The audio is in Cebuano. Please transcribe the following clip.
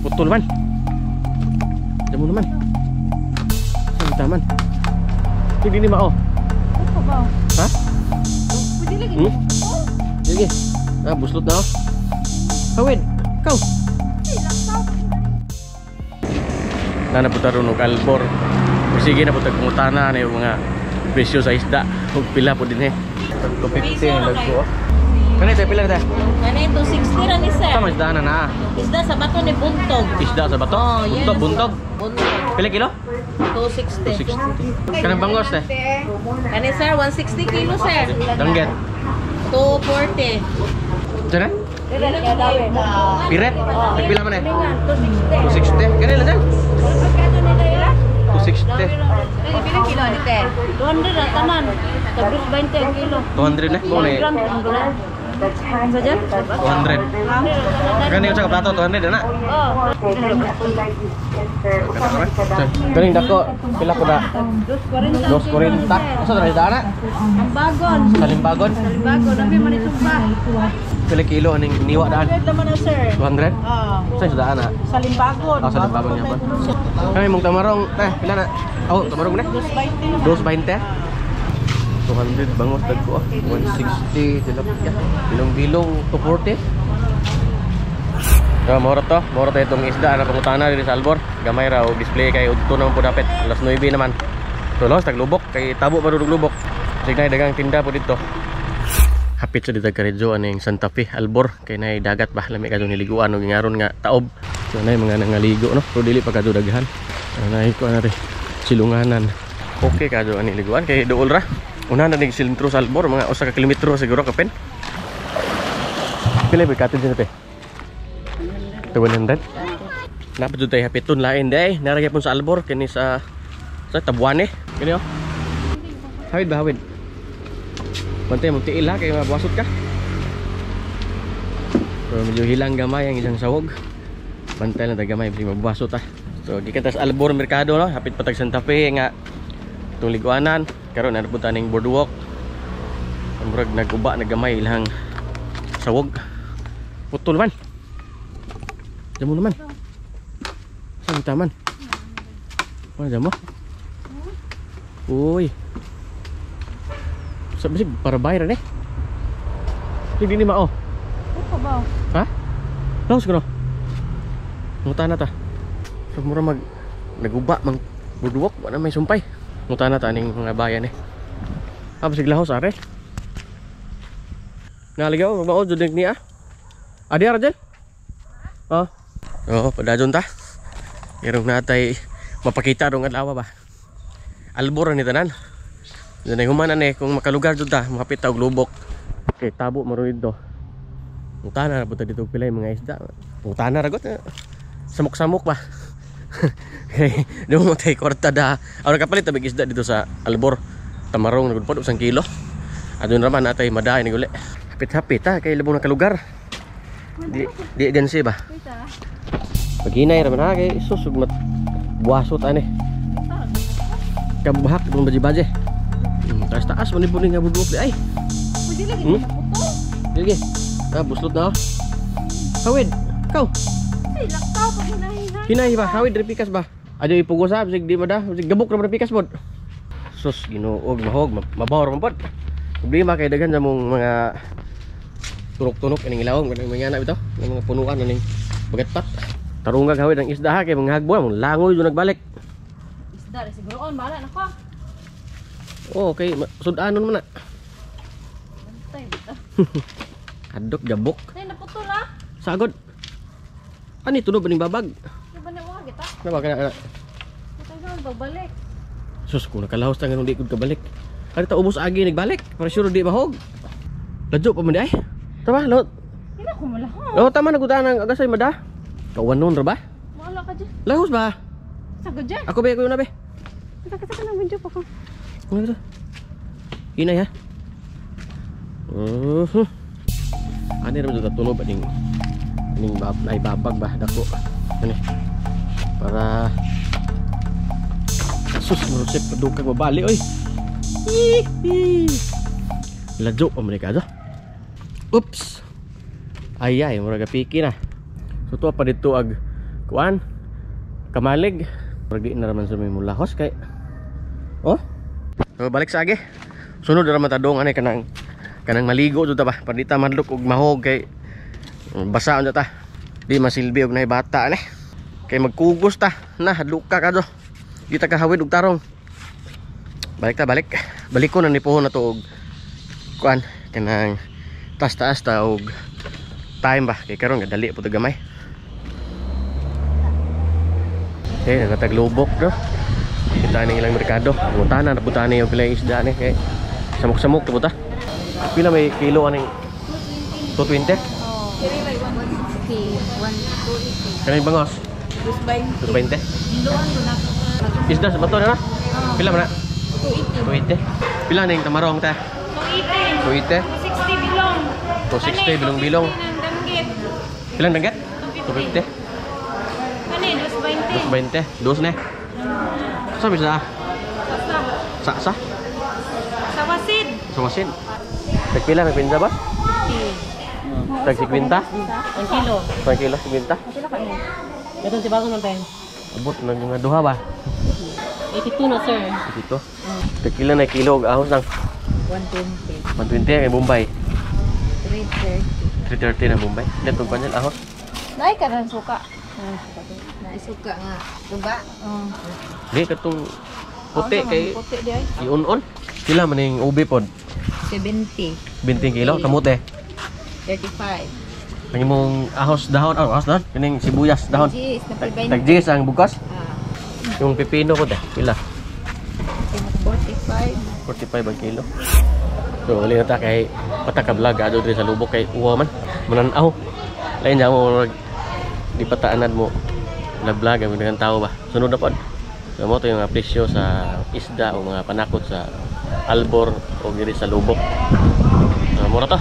Putol man. Damo naman. Saan taman? Hindi ni mao. Ano ba? Ha? Pwede lagi. Sige. Ah, buslot na oh. Hawid. Ikaw. Na napunta ron og Albor. Sige na punta kungutana na yung mga presyo sa isda. Ug pila po din eh. 250 ang dagko. Kani tayo pila na tayo? Kani 260 ra ni sir. Tama isda na na. Isda sa bato ni Buntog. Isda sa bato? Oh, yes. Buntog, buntog. Buntog. Pila kilo? 260. 260. Kanang bangos te. Kani sir, 160 kilo sir. Danggit. 240. Diyan na? Piret? Nagpila man eh? 260. 260. Kani lang dyan? 260. Pila kilo ni te? 200 ra tanan. Tagos 20 ang kilo. 200 na? Mo na eh. Sa dyan? 200. Kani yung sa plato, 200 na na. Oh. Kaning dako, pila ko na? 240. Asa na isda na? Ang bagon. Sa Limbagon? Bagon, nabi man isugba. Pila kilo aning niwa daan? 200 naman na sir. 200? Ah. Sa isda na? Sa Limbagon. Ah, sa Limbagon niya ba? Kami mong tamarong, eh, pila na? Oh, tamarong na? 220. 220? 200 bangos dagko ah. 160 tilapia. Bilong-bilong 240. So, moro to, moro to itong isda na pangutana diri sa Albor. Gamay ra og display kay udto naman po dapat. Alas 9 naman. So, los taglubok kay tabo pa rog lubok. Sige na dagang tinda po dito. Hapit sa dito karidyo aning Santa Fe Albor kay nay dagat ba lami kadto niliguan og ingaron nga taob. So nay mga nangaligo no, pero dili pa kadto daghan. Nay ko ana ri silunganan. Okay kadto ani liguan kay duol ra. Una na ning sentro sa Albor mga usa ka kilometro siguro kapin. Pila ba katin sa te? 100. Dapat jud tay hapiton lain day. Nara gyapon sa Albor kini sa Tabuan eh. Kini oh. Hawid ba hawid? Bantay mo tiil ha kay mabasot ka. Pero medyo hilang gamay ang isang sawog. Bantay lang ta gamay bisag mabasot ah. So gikan ta sa Albor Merkado no, hapit pa tag Santa Fe nga itong liguanan. Karon na punta ning boardwalk. Ang murag naguba nagamay ilang sawog. Putol man. Damo naman. Saan taman? Wala damo? Uy. Sa bisig para bayar eh. Hindi ni mao. Ano ba? Ha? Laos ko no. Nguta na ta. So mura mag naguba mang boardwalk wala may sumpay. Nguta na ta aning mga bayan eh. Ah, bisig lahos are. Naligaw mao jud niya. Adi ara dyan? Oh. Oo, padayon ta. Irong natay mapakita rong adlaw ba. Albor ni tanan. Diyan ay humanan eh kung makalugar jud ta, mahapit ta og lubok. Kay tabo maron dito. Putana ra punta dito pila yung mga isda. Putana ra got. Samok-samok ba. Kay do mo tay kwarta da. Aron kapalit ta isda dito sa Albor. Tamarong nagud pod 1 kilo. Adun ra man atay maday ni guli. Hapit-hapit ta kay labong nakalugar. Di di gansi ba. Paghinay ra man ha kay sus ug mat buwasot ani. Kabahak dong baje-baje. Taas taas man ni nga budok di ay. Pwede lagi putol. Sige. Ah, buslot na oh. Hawid. Ikaw. Ay, laktaw pag hinahinay. Hinay ba? Hawid rin pikas ba? Adyo ipugo sa bisig di ba da? Bisig gabok ra man pikas pod. Sus, Ginoo mahog, mabawr man pod. Problema kay daghan sa mong mga tunok-tunok ining ilawom kanang mga anak bitaw, ng mga punuan aning bagatpat. Tarungag hawid ang isda ha kay mga hagbo mong langoy do nagbalik. Isda ra siguro on, bahala na ko. Oh, okay, sudanon man na. Bantay bitaw. Hadok gabok. Ay, naputol ah. Sagod. Ani tunog baning babag. Di ba na wa kita? Na ba kana? Patay naman pagbalik. Sus, kung nakalahos ta nganong di kod kabalik. Kani ta ubos agi nagbalik para sure di mahog. Ladyo pa man di ay. Tama, laot. Hindi ko malaho. Oh, tama na gudaan ang agasay mada. Kawanon ra ba? Wala ka dyan. Lahos ba? Sagod dyan. Ako ba ko na be? Kita kita ka ng video pa ko. Ano ito? Hinay ha. Ani ra man tunog aning aning bab ay babag ba dako. Ani. Para sus marusip padukag mabali oy. Hihi. Ladyo pa man ni kadto. Oops. Ay ay murag piki na. So tuwa pa dito ag Kuan. Kamalig. Murag di na raman sa may mulahos kay. Oh. So, balik sa agi. Sunod ra man ta dong ani kanang kanang maligo jud ta ba. Para di ta madlok og mahog kay basa unta ta. Di masilbi og nay bata ni. Kay magkugos ta. Na hadlok ka kadto. Di ta kahawid og tarong. Balik ta, balik. Balik ko na ni puhon na to og kuan kanang taas-taas ta og time ba kay karon gadali po ta gamay. Okay, nagataglubok no. Kita ning ilang merkado. Butana na butana yung pila isda ni kay samok-samok to buta. Pila may kilo aning 220? Oh. 160, 180. Kaning bangos 220. 220. Hinluan ko na. Isda sa bato na na. Pila man na? 280. 280. Pila ning tamarong ta? 280. 280. 260 bilong. 260 bilong-bilong. Ng danggit. Pilang danggit? 250. Kani, 220. 220. Dos ne. Sa bisa? Sa Sa sa sa wasid. sa wasin. Tagpila may pinsa ba? Tag 50? 1 kilo. 1 kilo 50. Pila ka ni? Ito si bago man tayo. Abot ng mga duha ba? 82 na, sir. Dito. Tagpila na kilo og ahos lang. 120. 120 kay Bombay. 330. 330 na Bombay. Dito panjal ahos. Naay ka rin suka. Naay suka nga. Tuba? Oo. Di katong puti kay Puti di ay. iun-un. Pila man ning ubi pod? 70. 20 kilo kamote. 35. Ang imong ahos dahon, oh, ahos dahon, kining sibuyas dahon. Gis, na Tag 10 ang bukas. Ah, Yung pipino ko da, pila? 45. 45 ang kilo. So, uli na ta kay pata ka vlog adto diri sa lubok kay uwa man. Mananaw. Lain ja mo murag di pataanad mo nag-vlog ang daghang tao ba. Sunod na pod. So mo to yung mga presyo sa isda o mga panakot sa Albor o diri sa lubok. So, mura to.